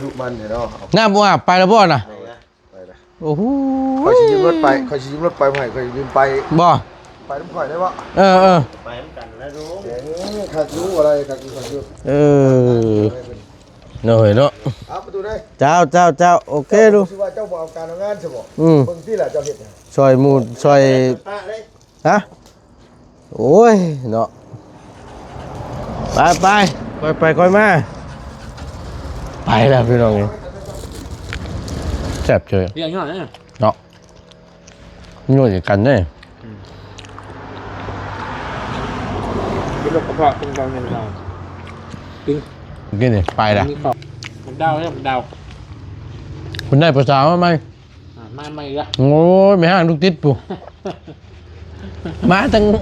ລູກມັນເນາະ ນ້ຳບໍ່ອາບ ໄປແລ້ວບໍ່ນະ? ໄປລະ ໄປລະ ໂອ້ໂຫ ຂ້ອຍຊິຢືມລົດໄປ ຂ້ອຍຊິຢືມລົດໄປໃຫ້ ຂ້ອຍຢືມໄປ ບໍ່ ໄປນຳຂ້ອຍໄດ້ບໍ່? ເອີໆ ໄປນຳກັນແລ້ວລຸງ ເອີ ຄັກຢູ່ ອະໄລຄັກຢູ່ ຄັກຢູ່ ເອີ ໂດຍເນາະ ເອົາປະຕູເດ້ ເຈົ້າ ເຈົ້າ ເຈົ້າ ໂອເຄລຸງ ຄືວ່າເຈົ້າບໍ່ເອົາການເອົາງານຊະບໍ່? ອືມ ເບິ່ງຕິລະ ເຈົ້າເຮັດຫຍັງ ຊ່ອຍໝູ່ ຊ່ອຍ ປະເລີຍ ຮະ ໂອ້ຍເນາະ ໄປໆ ຄ່ອຍໄປຄ່ອຍມາ ໄປແລ້ວພີ່ນ້ອງເອີຍ ແຊບເຈີຍ ລ້ຽງຍອດເນາະ ເນາະ ຍອດກັນເດ້ ອືມ ກິນລົດກະເພາະ ກິນເຂົ້າເຢັນເຮົາ ກິນ ກິນນີ້ ໄປລະ ມີເຂົ້າ ບັກດາວເດ້ ບັກດາວ ເພິ່ນໄດ້ຜູ້ສາວມາໃໝ່ ອ່າ ມາໃໝ່ອີກລະ ໂອ້ຍ ແມ່ຮ້າງລູກຕິດພຸ້ນ ມາຕັ້ງ ປາ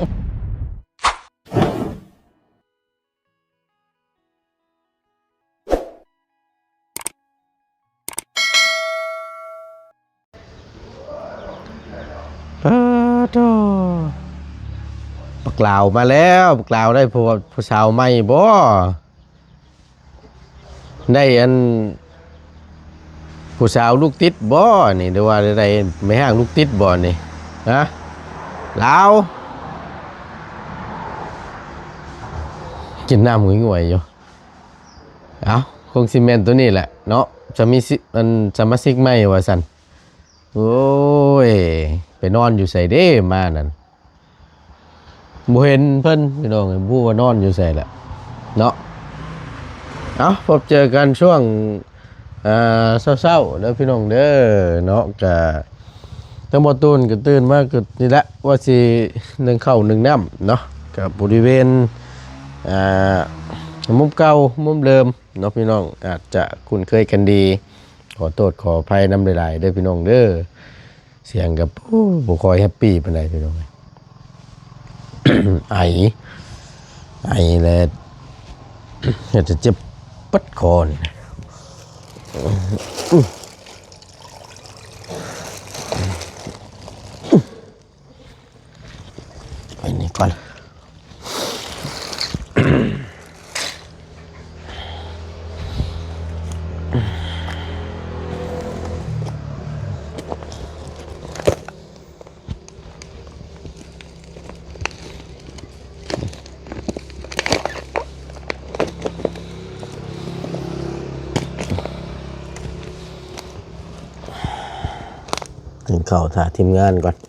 ໂທ້ ບັກລາວມາແລ້ວ ບັກລາວໄດ້ຜົວ ຜູ້ສາວໃໝ່ບໍ່? ໄດ້ອັນ ຜູ້ສາວລູກຕິດບໍ່ນີ້ ຫຼືວ່າໄດ້ແມ່ຮ້າງລູກຕິດບໍ່ນີ້ ຮະ ລາວ ກິນນ້ຳຫງວຍໆຢູ່ ເອົ້າ ຄົງຊິແມ່ນໂຕນີ້ແຫຼະເນາະ ສະມີຊິ ອັນ ສະມາຊິກໃໝ່ວ່າຊັ້ນ ໂອ້ຍ ໄປນອນຢູ່ໃສເດ້ມານັ້ນ ບໍ່ເຫັນເພິ່ນພີ່ນ້ອງ ບໍ່ຮູ້ວ່ານອນຢູ່ໃສລະເນາະ ເອົ້າ ພົບເຈີກັນຊ່ວງ ເອີ ເຊົ້າໆເດີພີ່ນ້ອງເດີເນາະ ກະ ທາງບໍ່ຕູນກະຕື່ນມາກະນີ້ແຫຼະ ວ່າຊິໜຶ້ງເຂົ້າໜຶ້ງນ້ຳເນາະ ກະບໍລິເວນ ອ່າ ມຸມເກົ່າມຸມເດີມເນາະ ພີ່ນ້ອງອາດຈະຄຸ້ນເຄີຍກັນດີ ຂໍໂທດຂໍອະໄພນຳຫຼາຍໆເດີພີ່ນ້ອງເດີ ສຽງກະ ໂອ້ ບໍ່ຄ່ອຍແຮັບປີປານໃດພີ່ນ້ອງ ໄອ ໄອແລ້ວ ເຮັດໃຫ້ເຈັບປາດຄໍນີ້ ໄປນີ້ກ່ອນ ກິນເຂົ້າຖ້າທີມງານກ່ອນ. ເ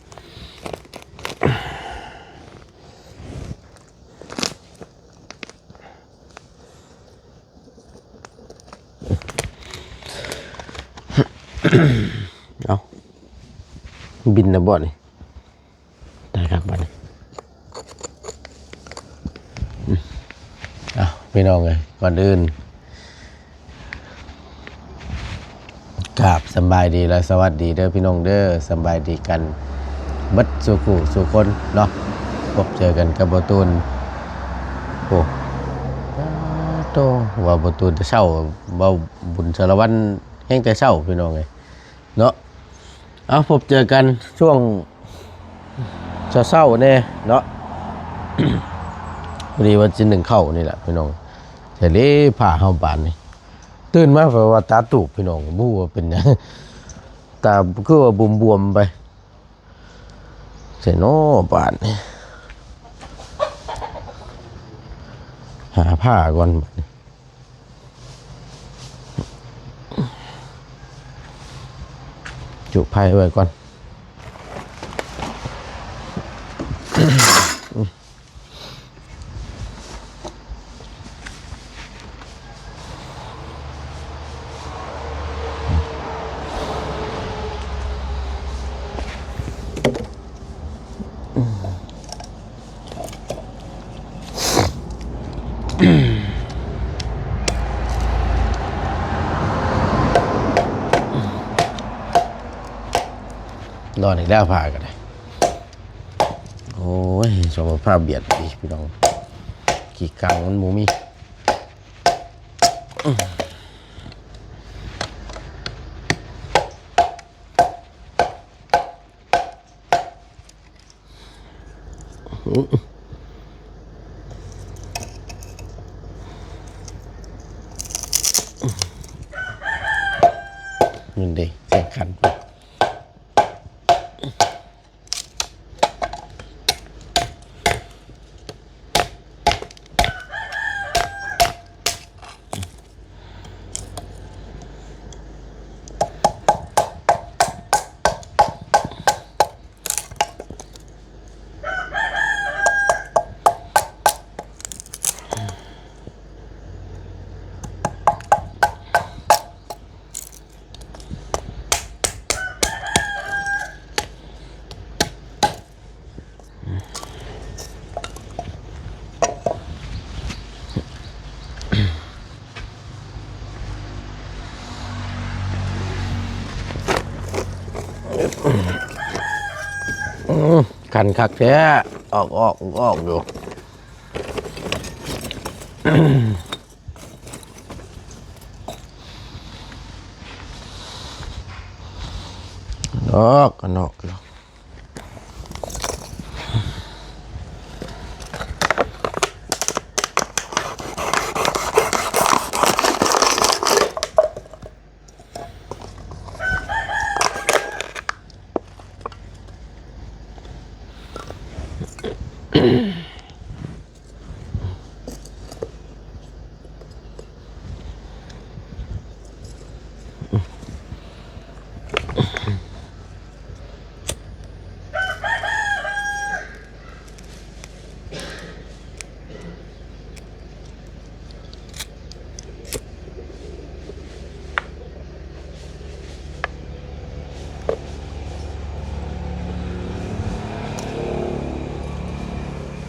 ອົ້າ ບິນແລ້ວບໍ່ນີ້? ໄດ້ຄັກບັດນີ້. ເອົ້າ ພີ່ນ້ອງເອີຍ ກ່ອນອື່ນ ກາບສຳບາຍດີ ແລະ ສະຫວັດດີເດີພີ່ນ້ອງເດີ ສຳບາຍດີກັນເບິດສູ່ຄູ່ສູ່ຄົນເນາະ ພົບເຈີກັນກັບບ່າວຕູນ. ໂອ້ ໂຕ ວ່າບ່າວຕູນແຕ່ເຊົ້າ ບ່າວບຸນສາລະວັນແຮ່ງແຕ່ເຊົ້າ ພີ່ນ້ອງເອີຍເນາະ. ເອົາ ພົບເຈີກັນຊ່ວງເຊົ້າໆແດ່ເນາະ ພໍດີວ່າຊິໜຶ້ງເຂົ້ານີ້ແຫຼະພີ່ນ້ອງ. ແທ້ເລີ ພາເຮົາບາດນີ້ ຕື່ນມາແບບວ່າຕາຕູບພີ່ນ້ອງ ບໍ່ຮູ້ວ່າເປັນຫຍັງ ຕາຄືວ່າບວມໆໄປ ໃສນໍບາດນີ້ ຫາຜ້າກ່ອນບາດນີ້. ຈຸໄຟໄວ້ກ່ອນ. ນອນອີກແລ້ວ ພາກໍໄດ້. ໂອ້ຍ ສະພາບບຽດດີພີ່ນ້ອງ ຂີ້ກັງມັນບໍ່ມີ. ອືມ ນັ້ນເດ້ ສຳຄັນ. ຄັນຄັກແທ້ ອອກໆ ອອກໆ ຢູ່. ນອກ ນອກ.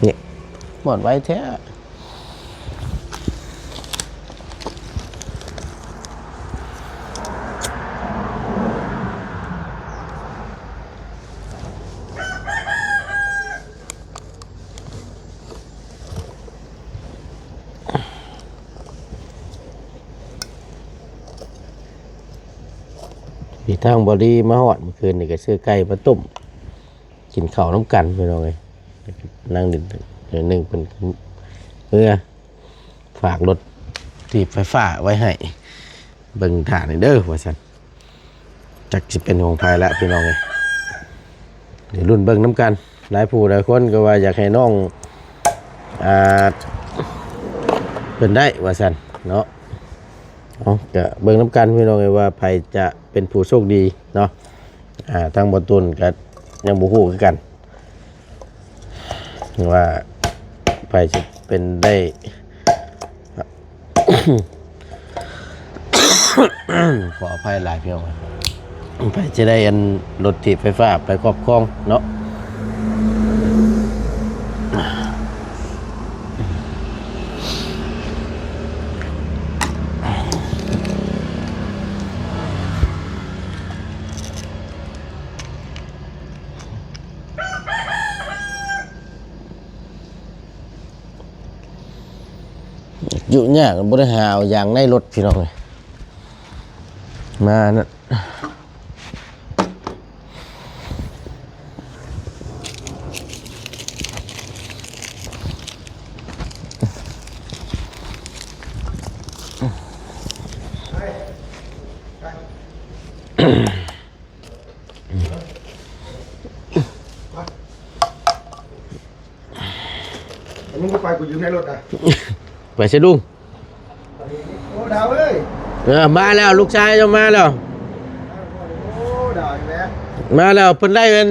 ນີ້ ໝົດໄວແທ້. ມີທາງບໍລີມາຮອດມື້ຄືນນີ້ ກໍຊື້ໄກ່ມາຕົ້ມ ກິນເຂົ້ານຳກັນພີ່ນ້ອງເອີຍ. ນັ່ງຫຼິ້ນໜ້ອຍໜຶ່ງ ເພິ່ນເມືອ ຝາກລົດຖີບໄຟຟ້າໄວ້ໃຫ້ເບິ່ງຖ້ານີ້ເດີວ່າຊັ້ນ. ຈັກຊິເປັນຂອງໃຜລະພີ່ນ້ອງເອີຍ ດຽວລຸ້ນເບິ່ງນຳກັນ. ຫຼາຍຜູ້ຫຼາຍຄົນກໍວ່າຢາກໃຫ້ນ້ອງ ອ່າ ເພິ່ນໄດ້ວ່າຊັ້ນເນາະ. ເອົາ ກະເບິ່ງນຳກັນພີ່ນ້ອງເອີຍ ວ່າໃຜຈະເປັນຜູ້ໂຊກດີເນາະ. ອ່າ ທາງບໍ່ຕຸນກໍຍັງບໍ່ຮູ້ຄືກັນ ວ່າໃຜຊິເປັນໄດ້ ຂໍອະໄພຫຼາຍພີ່ນ້ອງ ໃຜຈະໄດ້ອັນລົດຖີບໄຟຟ້າໄປຄອບຄອງເນາະ. ຫຍຸ້ງຍາກ ບໍ່ໄດ້ຫາເອົາຢາງໃນລົດພີ່ນ້ອງເອີຍ ມານັ້ນ. ມຶງບໍ່ໄປ ກູຢູ່ໃນລົດນະ ໄປໃສລຸງ? ໂອ້ ດາວເອີຍ ເອີ ມາແລ້ວ ລູກຊາຍເຈົ້າມາແລ້ວ. ໂອ້ ດາວອີກແລ້ວ ມາແລ້ວ. ເພິ່ນໄດ້ເປັນ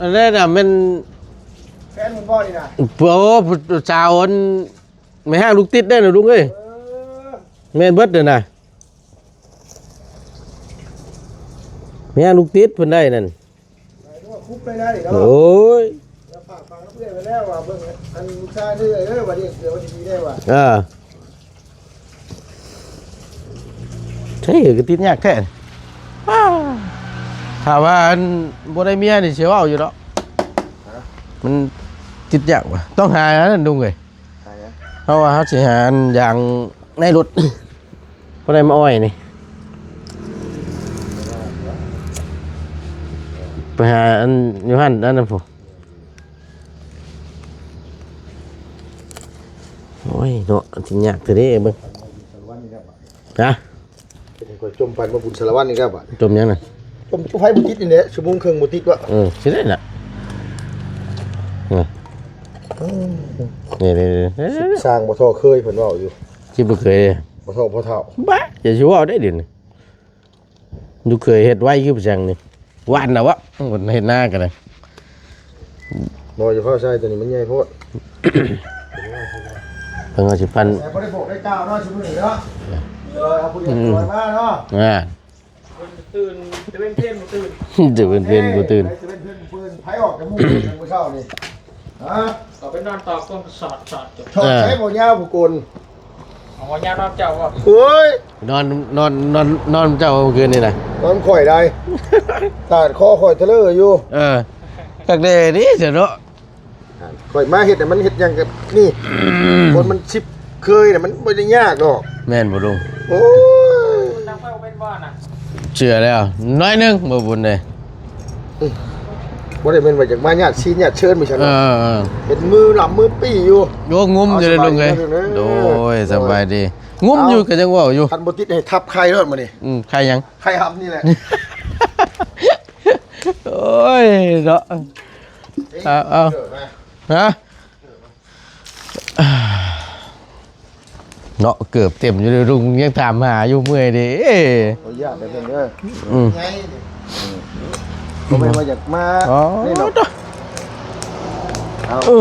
ອັນນັ້ນນະ ແມ່ນແຟນເພິ່ນບໍ່ນີ້ນະ? ໂອ້ ຜູ້ສາວອັນ ແມ່ຮ້າງລູກຕິດເດ້ນະລຸງເອີຍ. ເອີ ແມ່ນເບິດເດ້ນະ ແມ່ຮ້າງລູກຕິດເພິ່ນໄດ້ນັ້ນ. ໂອ້ຍ ເອີ ໃຊ່ ກໍຕິດຍາກແທ້. ອ້າ ຖ້າວ່າອັນບໍ່ໄດ້ເມຍນີ້ຊິເວົ້າຢູ່ດອກ. ຮະ? ມັນຕິດຍາກວ່າ ຕ້ອງຫາອັນນັ້ນລຸງເອີຍ. ຫາຫຍັງ? ເຮົາວ່າເຮົາຊິຫາອັນຢາງໃນລົດ ບໍ່ໄດ້ມາອ້ອຍນີ້ ໄປຫາອັນຢູ່ຫັ້ນອັນນັ້ນພຸ້ນ. ໂອ້ຍເນາະ ຊິຍາກແທ້ເດ້ເບິ່ງ ຮະ? ຈົມໄປບໍ່ບຸນສາລະວັນອີກແລ້ວບາດ ຈົມຫຍັງນະ? ຈົມຈຸໄຟບໍ່ຕິດນີ້ແຫຼະ ຊົ່ວໂມງເຄິ່ງບໍ່ຕິດວະ. ເອີ ຊິໄດ້ລະ ນີ້ ນີ້ ນີ້ ນີ້ ສ້າງບໍ່ທໍ່ເຄີຍເພິ່ນເວົ້າຢູ່ ຊິບໍ່ເຄີຍ ບໍ່ທໍ່ພໍ່ເຖົ້າ ບ້າ ຢ່າຊິເວົ້າໄດ້ດຽວນີ້. ລູກເຂີຍເຮັດໄວຄືຫຍັງນີ້ ຫວ່ານນະວະ ເຮັດນາກໍໄດ້. ບໍ່ ຢ່າຟ້າວໃສ່ ຕົວນີ້ມັນໃຫຍ່ໂພດ ເພິ່ນວ່າຊິປັ່ນ ແຕ່ບໍ່ໄດ້ບອກໄດ້ກ່າວເນາະ ຊຸມມື້ເນາະ ເອີ ເອົາຜູ້ດຽວ ອືມ ຈອຍມາເນາະ ອ່າ ຕື່ນ ຕະເວັນເພນບໍ່ຕື່ນ ຕະເວັນເພນບໍ່ຕື່ນ ຕະເວັນເພນບໍ່ຕື່ນ ໃຜອອກແຕ່ມຸ້ງມື້ເຊົ້ານີ້ ຮະ ກໍໄປນອນຕອກກົງສອດ ສອດຈົບ ເອີ ໃຊ້ບໍ່ຍາວຜູ້ກົນ ເອົາວ່າຍາມນອນເຈົ້າບໍ່? ໂອ້ຍ ນອນ ນອນ ນອນ ນອນເຈົ້າເມື່ອຄືນນີ້ນະ ນອນຂ້ອຍໄດ້ ຕາດຄໍຂ້ອຍທະເລີຢູ່ ເອີ ຄັກແດ່ນີ້ຊະເນາະ ຂ້ອຍມາເຮັດໃຫ້ມັນເຮັດຫຍັງກັບນີ້ ຄົນມັນຊິບເຄີຍນະ ມັນບໍ່ໄດ້ຍາກດອກ ແມ່ນບໍ່ລຸງ? ໂອ້ຍ ເຊື່ອແລ້ວ ໜ້ອຍໜຶ່ງ ບໍ່ບຸນເດ້ ບໍ່ໄດ້ແມ່ນວ່າຢາກມາຍາດຊີນຍາດເຊີນໝູ່ຊັ້ນ ເອີ ເອີ ເປັນມືລຳມືປີ້ຢູ່ ໂອ້ ງຸ້ມຢູ່ເດ້ລຸງເອີຍ ໂດຍ ສະບາຍດີ ງຸ້ມຢູ່ ເອົ້າ ກໍຍັງເວົ້າຢູ່ ຄັນບໍ່ຕິດໃຫ້ທັບໄຂ່ໂລດມື້ນີ້ ອືມ ໄຂ່ຫຍັງ? ໄຂ່ຫຳນີ້ແຫຼະ ໂອ້ຍເນາະ ເອົາ ເອົາ ຮະ ເນາະ ເກີບເຕັມຢູ່ເດ້ ລຸງຍັງຖາມຫາຢູ່ ເມື່ອຍເດ້ ຂໍອະນຸຍາດເດີເພິ່ນເດີ ອືມ ບໍ່ແມ່ນວ່າຢາກມາ ອໍ ນີ້ດອກ ເອົາ ເອີ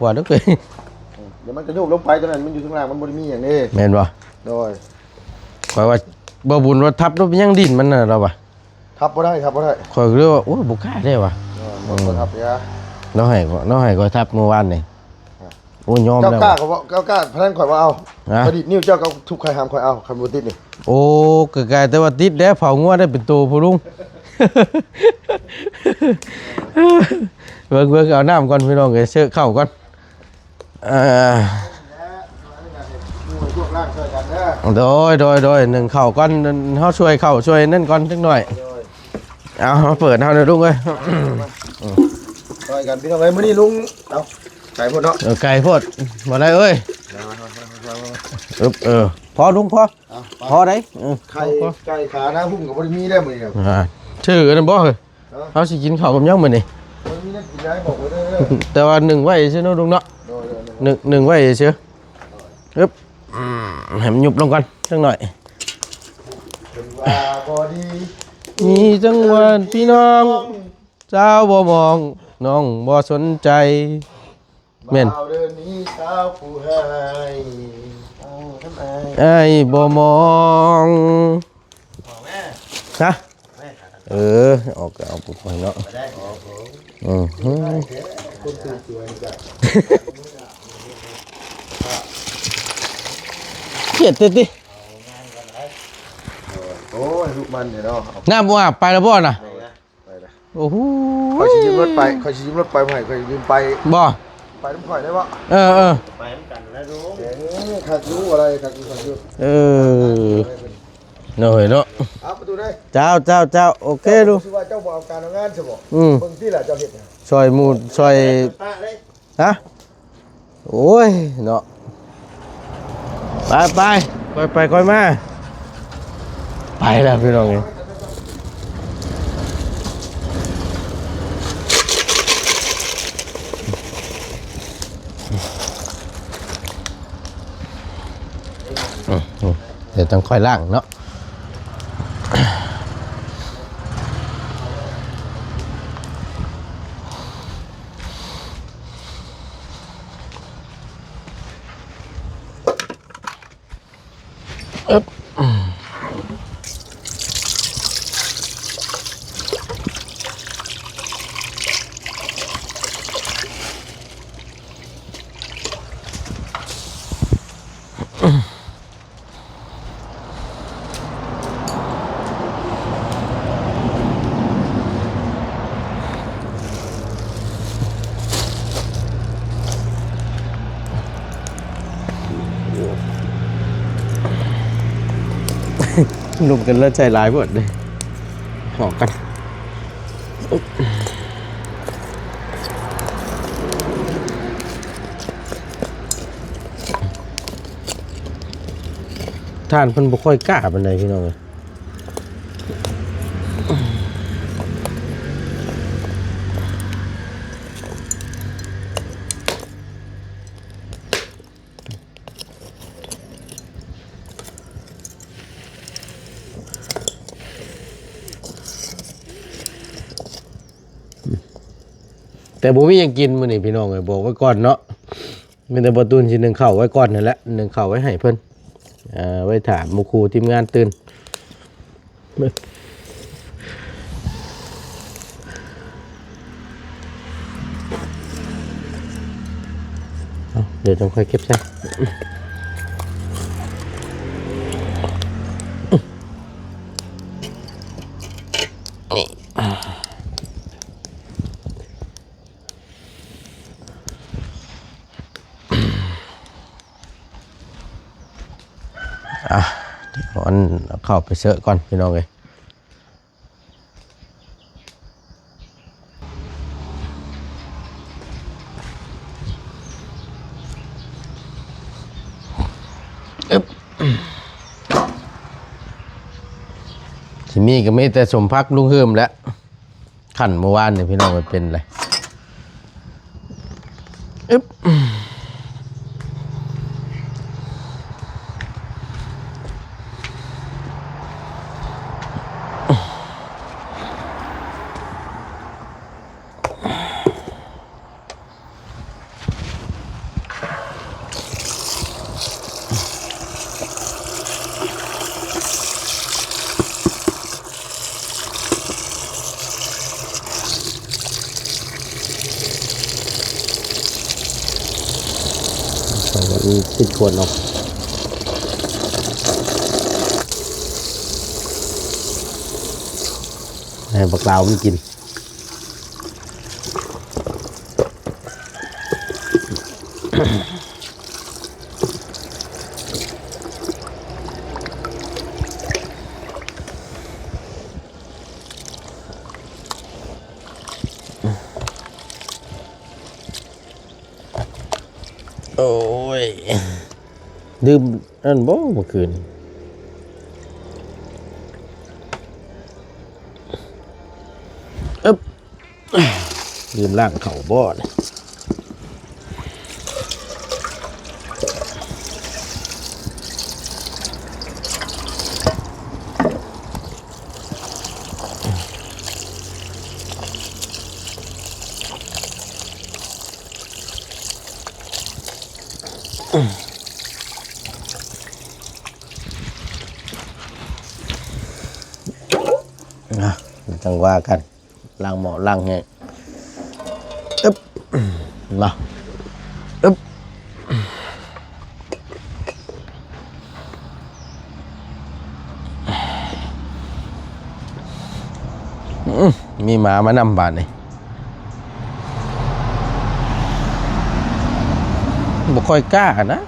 ວ່າເດີ ດຽວມັນກະໂຍກລົງໄປ ຕົວນັ້ນມັນຢູ່ຂ້າງລ່າງ ມັນບໍ່ໄດ້ມີຫຍັງເດ້ ແມ່ນບໍ່? ໂດຍ ຂ້ອຍວ່າ ບໍ່ບຸນວ່າທັບລົງໄປຍັງດິນມັນນະ ລາວວ່າ ທັບບໍ່ໄດ້ ທັບບໍ່ໄດ້ ຂ້ອຍກໍເລີຍວ່າ ໂອ້ຍ ບໍ່ກ້າແທ້ວ່າ ເອີ ບໍ່ ອືມ ບໍ່ທັບເດ້ ລາວໃຫ້ ລາວໃຫ້ຂ້ອຍທັບມື້ວານນີ້ ອ່ະ ໂອ້ຍ ຍອມແລ້ວ ເຈົ້າກ້າກໍບໍ່ ເຈົ້າກ້າພະນັນຂ້ອຍບໍ່ເອົາ ຮະ ຂ້ອຍດີດນິ້ວເຈົ້າກໍທຸບໄຂ່ຫຳຂ້ອຍເອົາ ຄັນບໍ່ຕິດນີ້ ໂອ້ ກໍກາຍແຕ່ວ່າຕິດແລ້ວ ເຜົາງົວໄດ້ເປັນໂຕພຸ້ນລຸງ ເບິ່ງ ເບິ່ງ ເອົານ້ຳກ່ອນ ພີ່ນ້ອງເອີຍ ເຊີເຂົ້າກ່ອນ. ເອີ ໂດຍ ໂດຍ ໂດຍ ໜຶ້ງເຂົ້າກ່ອນ ເຮົາຊ່ວຍເຂົ້າຊ່ວຍນັ້ນກ່ອນຈັກໜ້ອຍ ເອົາ ມາເປີດເຮົາເດີລຸງເອີຍ ຊ່ອຍກັນພີ່ນ້ອງເອີຍ ມື້ນີ້ລຸງ ເອົາ ໄກໂພດເນາະ ເອີ ໄກໂພດ ບໍ່ໄດ້ເອີຍ ອຶບ ເອີ ພໍລຸງ ພໍ ເອົາ ພໍໄດ໋ ເອີ ໄກ່ ພໍ ໄກ່ຂາໜ້າຫຸ້ມກໍບໍ່ໄດ້ມີແລ້ວມື້ນີ້ ອ່າ ຖືອັນນັ້ນບໍ່ເຮີ້ຍ? ເອີ ເຮົາຊິກິນເຂົ້າກັບຫຍັງມື້ນີ້? ມັນມີແນວກິນຫຼາຍບອກໄວ້ເດີ ແຕ່ວ່າໜຶ້ງໄວ້ຊື່ເນາະລຸງເນາະ ໂດຍໆໆ ໜຶ້ງ ໜຶ້ງໄວ້ຊື່ ອຶບ ອືມ ໃຫ້ມັນຍຸບລົງກ່ອນຈັກໜ້ອຍ ເພິ່ນວ່າບໍ່ດີ ມີຈັງຫວັດພີ່ນ້ອງ ສາວບໍ່ມອງ ນ້ອງບໍ່ສົນໃຈ ແມ່ນ ບ່າວເດີນມີສາວຜູ້ໃຫ້ ເອົານຳອ້າຍ ອ້າຍບໍ່ມອງ ອອກແມ່ ຮະ ແມ່ ເອີ ອອກກໍອອກໄປເນາະ ໄປໄດ້ ອອກ ອືມ ຄົນຕື່ນຕົວນີ້ກະ ຄຽດຕິຕິ ໂອ້ຍ ລູກມັນນີ້ເນາະ ນ້ຳບໍ່ອາບ ໄປແລ້ວບໍ່ນະ? ໄປລະ ໄປລະ ໂອ້ໂຫ ຂ້ອຍຊິຢືມລົດໄປ ຂ້ອຍຊິຢືມລົດໄປໃຫ້ ຂ້ອຍຢືມໄປ ບໍ່ ໄປນຳຂ້ອຍໄດ້ບໍ່? ເອີໆ ໄປນຳກັນແລ້ວດູ ເອີ ຄັກຢູ່ ອະໄລຄັກຢູ່ ຄັກຢູ່ ເອີ ໂດຍເນາະ ເອົາປະຕູເດ້ ເຈົ້າ ເຈົ້າ ເຈົ້າ ໂອເຄດູ ຄືວ່າເຈົ້າບໍ່ເອົາການເອົາງານຊະບໍ່? ອືມ ເບິ່ງຕິລະເຈົ້າເຮັດ ຊ່ອຍໝູ່ ຊ່ອຍ ຮະ ໂອ້ຍເນາະ ໄປໄປ ຄ່ອຍໄປຄ່ອຍມາ ໄປແລ້ວພີ່ນ້ອງເອີຍ ອືມ ດຽວຕ້ອງຄ່ອຍລ້າງເນາະ ລົມກັນແລ້ວໃຊ້ຫຼາຍໂພດເດ້ ອອກກັນ ທ່ານເພິ່ນບໍ່ຄ່ອຍກ້າປານໃດພີ່ນ້ອງເອີຍ. ແຕ່ບໍ່ມີຫຍັງກິນມື້ນີ້ພີ່ນ້ອງເອີຍ ບອກໄວ້ກ່ອນເນາະ. ມີແຕ່ບໍ່ຕູນຊິໜຶ້ງເຂົ້າໄວ້ກ່ອນຫັ້ນແຫຼະ ໜຶ້ງເຂົ້າໄວ້ໃຫ້ເພິ່ນ ເອີ ໄວ້ຖ້າໝູ່ຄູ່ທີມງານຕື່ນ. ເອົາ ດຽວຈັ່ງຄ່ອຍເກັບໃສ່. ອ່ະ ດຽວເອົາເຂົ້າໄປເຊີກ່ອນພີ່ນ້ອງເອີຍ. ອຶບ ຊິມີກໍມີແຕ່ສົມພັກລຸງເຮີມແຫຼະ. ຂັ້ນເມື່ອວານນີ້ພີ່ນ້ອງ ມັນເປັນໄລ ອຶບ ໃສ່ແບບນີ້ຕິດຄົນເນາະ ໃຫ້ບັກລາວມັນກິນ. ໂອ້ຍ ດື່ມອັນນັ້ນບໍ່ເມື່ອຄືນ? ອຶບ ລືມລ້າງເຂົ້າບໍ່ນີ້? ອ່ະ ຈັ່ງວ່າກັນ ລ້າງໝໍ້ລ້າງແຫ້ງ ອຶບ ເນາະ ອຶບ ອືມ ມີໝາມານຳບາດນີ້ ບໍ່ຄ່ອຍກ້ານະ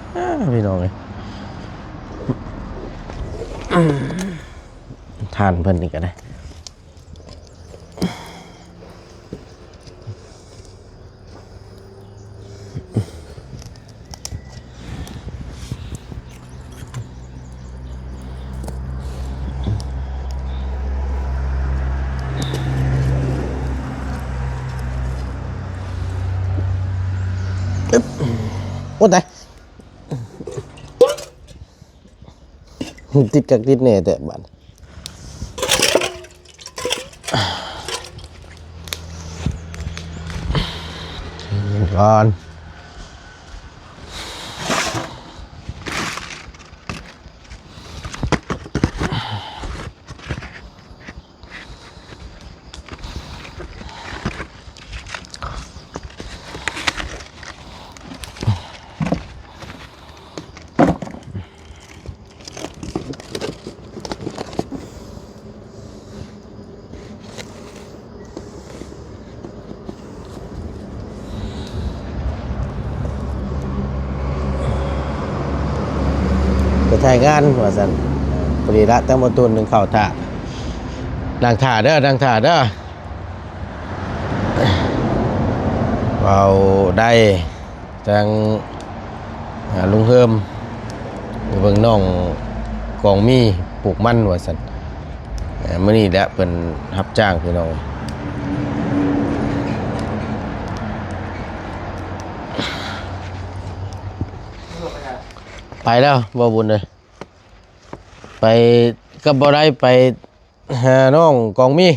ພີ່ນ້ອງເອີຍ ທ່ານເພິ່ນນີ້ກໍໄດ້. ໂອ້ ຕາຍ ຕິດຄັກຕິດແນ່ແທ້ບາດ ກ່ອນ. ໄປຖ່າຍງານວ່າຊັ້ນ ພໍດີລະ ຕັ້ງບໍ່ຕູນໜຶ້ງເຂົ້າຖ້າ ນັ່ງຖ້າເດີ ນັ່ງຖ້າເດີ ເວົ້າໄດ້ ທາງ ອາ ລຸງເຮີມ ໄປເບິ່ງນ້ອງກອງມີປູກມັນວ່າຊັ້ນ. ເອີ ມື້ນີ້ແຫຼະເພິ່ນຮັບຈ້າງພີ່ນ້ອງ. ໄປແລ້ວບໍ່ບຸນເອີຍ ໄປກັບບໍ່ໄດ້ ໄປຫານ້ອງກອງມີ.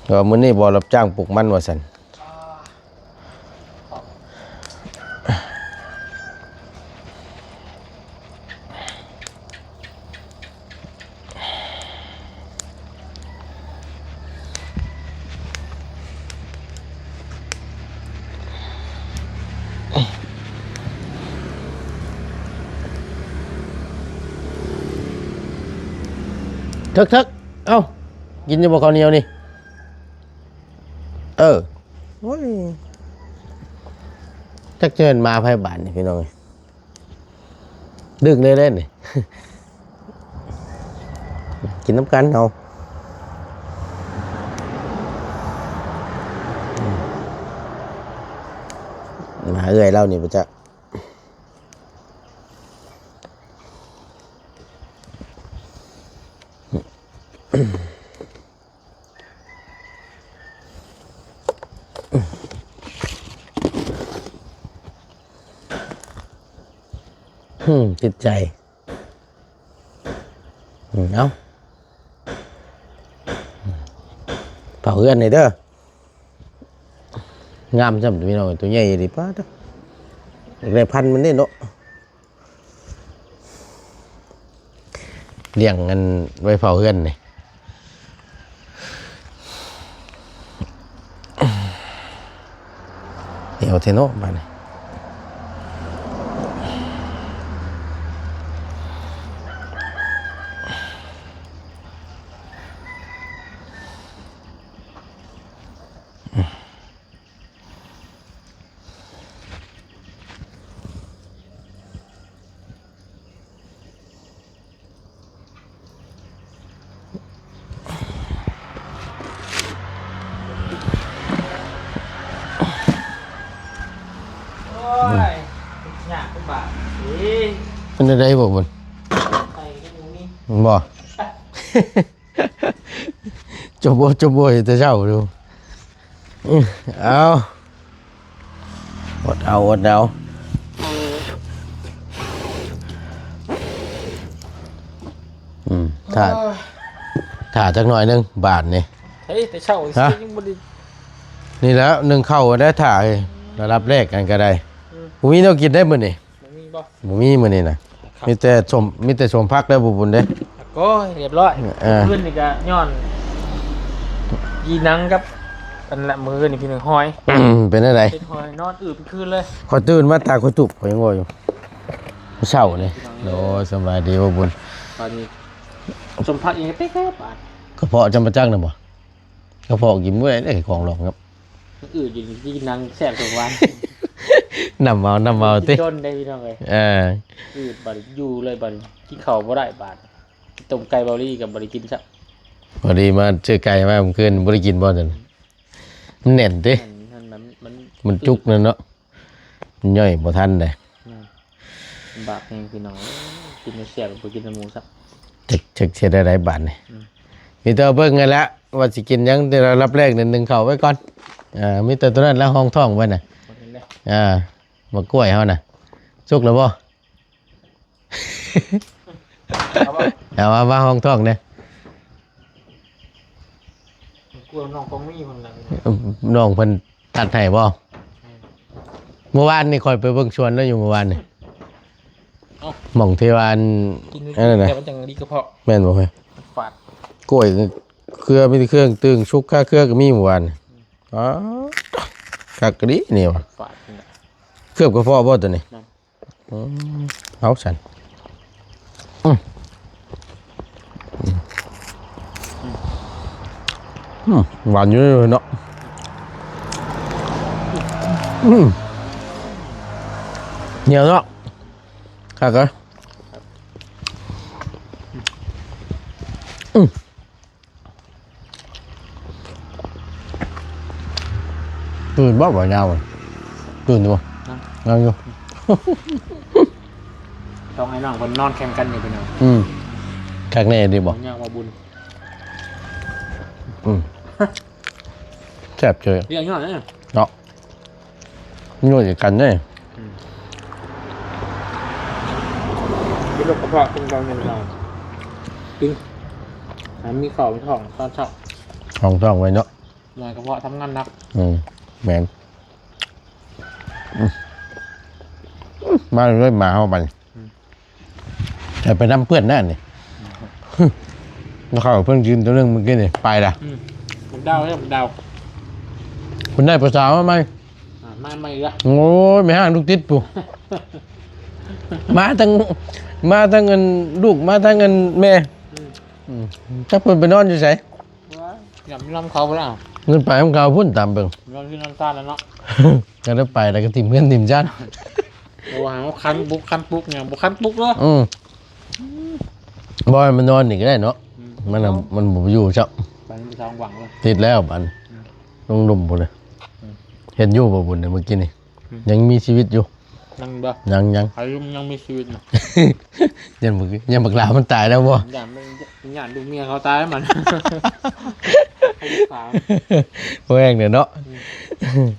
ເອີ ມື້ນີ້ບໍ່ຮັບຈ້າງປູກມັນວ່າຊັ້ນ. ເຖິກໆ ເອົ້າ ກິນຢູ່ບໍ່ເຂົ້າໜຽວນີ້? ເອີ ໂອ້ຍ ຈັກຈະແມ່ນໝາໃຜບາດນີ້ພີ່ນ້ອງເອີຍ. ດຶງເລີຍເດ້ນີ້ ກິນນຳກັນເຮົາ. ມາເອື້ອຍລາວນີ້ບໍ່ຈັກ. ອືມ ຕິດໃຈ. ອືມ ເອົາ ເຝົ້າເຮືອນໃຫ້ເດີ. ງາມຊ້ຳ ພີ່ນ້ອງ ໂຕໃຫຍ່ອີ່ຫຼີ ປາດໂທ້ ຢາກໄດ້ພັນມັນເດ້ເນາະ. ລ້ຽງອັນໄວ້ເຝົ້າເຮືອນນີ້ ເອົາເທເນາະບາດນີ້. ໂອ້ຍ ຍາກລຳບາກເດ້. ເປັນຈັ່ງໃດບໍ່ບຸນ? ໄປກໍບໍ່ມີ ບໍ່? ຈົບບໍ່ ຈົບບໍ່ ແຕ່ເຊົ້າຢູ່. ເອົາ ອົດເອົາ ອົດເອົາ. ອືມ ຖ້າ ຖ້າຈັກໜ້ອຍໜຶ່ງບາດນີ້. ເຮີ້ຍ ແຕ່ເຊົ້າ ຮະ? ຍັງບໍ່ໄດ້ ນີ້ແຫຼະ ໜຶ້ງເຂົ້າໄດ້ຖ້າ ລະດັບແລກກັນກໍໄດ້. ອືມ ບໍ່ມີແນວກິນໄດ້ມື້ນີ້. ບໍ່ມີບໍ່? ບໍ່ມີມື້ນີ້ນະ ມີແຕ່ສົ້ມ ມີແຕ່ສົ້ມຜັກເດີ ບໍ່ບຸນເດ້. ໂອ້ຍ ຮຽບຮ້ອຍ. ເອີ ຄືນນີ້ກໍຍ້ອນອີ່ໜັງກັບອັນລະ ມື້ຄືນນີ້ພີ່ນ້ອງ ຫອຍ. ເປັນຈັ່ງໃດ? ເຮັດຫອຍ ນອນອືບຄືນເລີຍ. ຂ້ອຍຕື່ນມາຕາຂ້ອຍຕຸບ ຂ້ອຍຍັງເວົ້າຢູ່ ເຊົ້ານີ້. ໂອ້ຍ ສະບາຍດີບໍ່ບຸນ. ບາດນີ້ ສົ້ມຜັກອີ່ຫຍັງເຕັກແລ້ວບາດ ກະເພາະຈຳປາຈັກນະບໍ່? ກະເພາະກິນບໍ່ໄດ້ເດ້ ຂອງຫຼອກຄັບ. ອືດຢູ່ນີ້ ກິນໜັງແຊບກວ່າວານ. ນຳເອົາ ນຳເອົາຕິ ກິນດົນໄດ້ພີ່ນ້ອງເອີຍ. ເອີ ອືດບາດນີ້ຢູ່ເລີຍ ບາດນີ້ກິນເຂົ້າບໍ່ໄດ້ບາດ. ຕົ້ມໄກ່ເບົາລີກໍບໍ່ໄດ້ກິນຊ້ຳ. ພໍດີມາຊື້ໄກ່ມາມື້ຄືນ ບໍ່ໄດ້ກິນບໍ່ຊັ້ນ? ມັນແໜ້ນຕິ ມັນ ມັນ ມັນ ມັນຈຸກນັ້ນເນາະ. ມັນຍ່ອຍບໍ່ທັນເດ້. ແມ່ນ ລຳບາກແຮງພີ່ນ້ອງເອີຍ ກິນແນວແຊບບໍ່ກິນນຳໝູຊ້ຳ. ຈັກ ຈັກຊິເຮັດແນວໃດບາດນີ້. ອືມ ມີແຕ່ເບິ່ງຫັ້ນແຫຼະວ່າຊິກິນຫຍັງ. ແຕ່ລະດັບແລກນີ້ໜຶ້ງເຂົ້າໄວ້ກ່ອນ. ເອີ ມີແຕ່ໂຕນັ້ນແຫຼະຮອງທ້ອງໄວ້ນະ. ໝາກກ້ວຍເຮົານະ ສຸກແລ້ວບໍ່? ເອົາມາ ເອົາມາຮອງທ້ອງແດ່. ກວນນ້ອງກອງມີເພິ່ນລະ ນ້ອງເພິ່ນຕັດໃຫ້ບໍ່? ແມ່ນ ມື້ວານນີ້ຂ້ອຍໄປເບິ່ງສວນລາວຢູ່ມື້ວານນີ້. ເອົ້າ ໝ່ອງທີ່ວ່າອັນ ກິນ ອັນນັ້ນນະ ແຕ່ມັນຈັ່ງດີກະເພາະ ແມ່ນບໍ່ເຮີ້ຍ? ຝາດ ກ້ວຍເຄືອ ມີແຕ່ເຄືອຕຶງ ສຸກຄາເຄືອກໍມີມື້ວານ. ອືມ ອໍ ຄັກອີ່ຫຼີນີ້ຫວາ ຝາດນີ້ນະ ເຄືອບກະເພາະບໍ່ໂຕນີ້? ແມ່ນ ອືມ ເອົາຊັ້ນ. ອືມ ອືມ ຫວານຢູ່ເນາະ. ອືມ ໜຽວເນາະ ຄັກເລີຍ. ອືມ ຕື່ນບໍ່ ບໍ່ຍາວ ຕື່ນຢູ່ບໍ່? ຍັງ ຍັງຢູ່. ຕ້ອງໃຫ້ນ້ອງເພິ່ນນອນແຂ່ງກັນຢູ່ພີ່ນ້ອງ. ອືມ ຄັກແນ່ດີບໍ່? ຍາກວ່າບຸນ ອືມ ແຊບເຈີຍ ເລື່ອງຍອດນະ ເນາະ ຍວດກັນເດ້ ອືມ ກິນໂລດກະເພາະ ກິນຕອນເຢັນເຮົາ ກິນໃຫ້ມີເຂົ້າທ້ອງຕອນເຊົ້າ ຮອງທ້ອງໄວ້ເນາະ ໝໍກະເພາະທຳງານໜັກ ອືມ ແມ່ນ ອືມ ມາເລີຍ ມາເຮົາບັດນີ້ ອືມ ແຕ່ໄປນຳເພື່ອນນັ້ນນີ້ ອືມ ມາເຂົ້າເພິ່ນກິນຕົວໜຶ່ງມື້ກີ້ນີ້ ໄປລະ ອືມ ບັກດາວເດ້ ບັກດາວ ເພິ່ນໄດ້ຜູ້ສາວມາໃໝ່ ອ່າ ມາໃໝ່ອີກລະ ໂອ້ຍ ແມ່ຮ້າງລູກຕິດພຸ້ນ ມາທັງ ມາທັງອັນລູກ ມາທັງອັນແມ່ ອືມ ອືມ ຈັກເພິ່ນໄປນອນຢູ່ໃສ? ວ່າ ຍາມນຳເຂົາພຸ້ນລະ ເງິນໄປນຳເຂົາພຸ້ນ ຕາມເບິ່ງ ນອນເຮືອນນອນຊານແລ້ວເນາະ ກໍໄດ້ໄປແລ້ວກໍຖິ້ມເຮືອນຖິ້ມຊານ ໂອ້ ຫາຄັນບຸກ ຄັນປຸກຫຍັງ ບໍ່ຄັນປຸກເດີ ອືມ ບໍ່ໃຫ້ມັນນອນນີ້ກໍໄດ້ເນາະ ອືມ ມັນນະ ມັນບໍ່ຢູ່ຊ້ຳ ໄປມັນໄປຊາງຫວັງເລີຍ ຕິດແລ້ວບັດ ອືມ ລົງລຸ່ມພຸ້ນເລີຍ ອືມ ເຫັນຢູ່ບໍ່ບຸນມື້ກີ້ນີ້? ອືມ ຍັງມີຊີວິດຢູ່ ຍັງບໍ່? ຍັງ ຍັງ ໃຜລຸງຍັງມີຊີວິດນະ ຍັງບໍ່ ຍັງບັກຫຼາມັນຕາຍແລ້ວບໍ່? ຢ້ານມັນ ຢ້ານລູກເມຍເຂົາຕາຍມັນ ບໍ່ແຮງເດ້ເນາະ ອືມ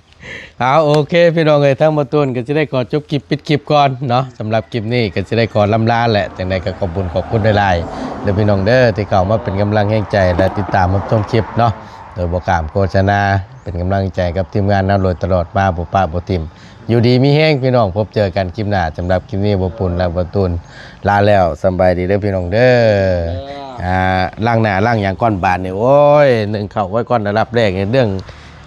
ເອົາ ໂອເຄ ພີ່ນ້ອງເອີຍ ທາງບ່າວຕູນກໍຊິໄດ້ຂໍຈົບຄລິບ ປິດຄລິບກ່ອນເນາະ ສຳລັບຄລິບນີ້ກໍຊິໄດ້ຂໍລ່ຳລາແຫຼະ ຈັ່ງໃດກໍຂອບບຸນຂອບຄຸນຫຼາຍໆເດີພີ່ນ້ອງເດີ ທີ່ເຂົ້າມາເປັນກຳລັງແຮງໃຈ ແລະ ຕິດຕາມຮັບຊົມຄລິບເນາະ ໂດຍບໍ່ຂ້າມໂຄສະນາ ເປັນກຳລັງໃຈກັບທີມງານເຮົາໂດຍຕະຫຼອດມາ ບໍ່ປະບໍ່ຖິ້ມ ຢູ່ດີມີແຮງພີ່ນ້ອອງ ພົບເຈີກັນຄລິບໜ້າ ສຳລັບຄລິບນີ້ ບ່າວປູນ ແລະ ບ່າວຕູນ ລາແລ້ວ ສຳບາຍດີເດີພີ່ນ້ອງເດີ ເອີ ອ່າ ລ້າງໜ້າລ້າງຫຍັງກ່ອນບາດນີ້ ໂອ້ຍ ໜຶ້ງເຂົ້າໄວ້ກ່ອນ ອັນດັບແລກ ເລື່ອງ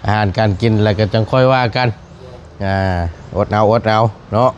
ອາຫານການກິນ ແລ້ວກໍຈັ່ງຄ່ອຍວ່າກັນ ອ່າ ອົດເອົາ ອົດເອົາເນາະ.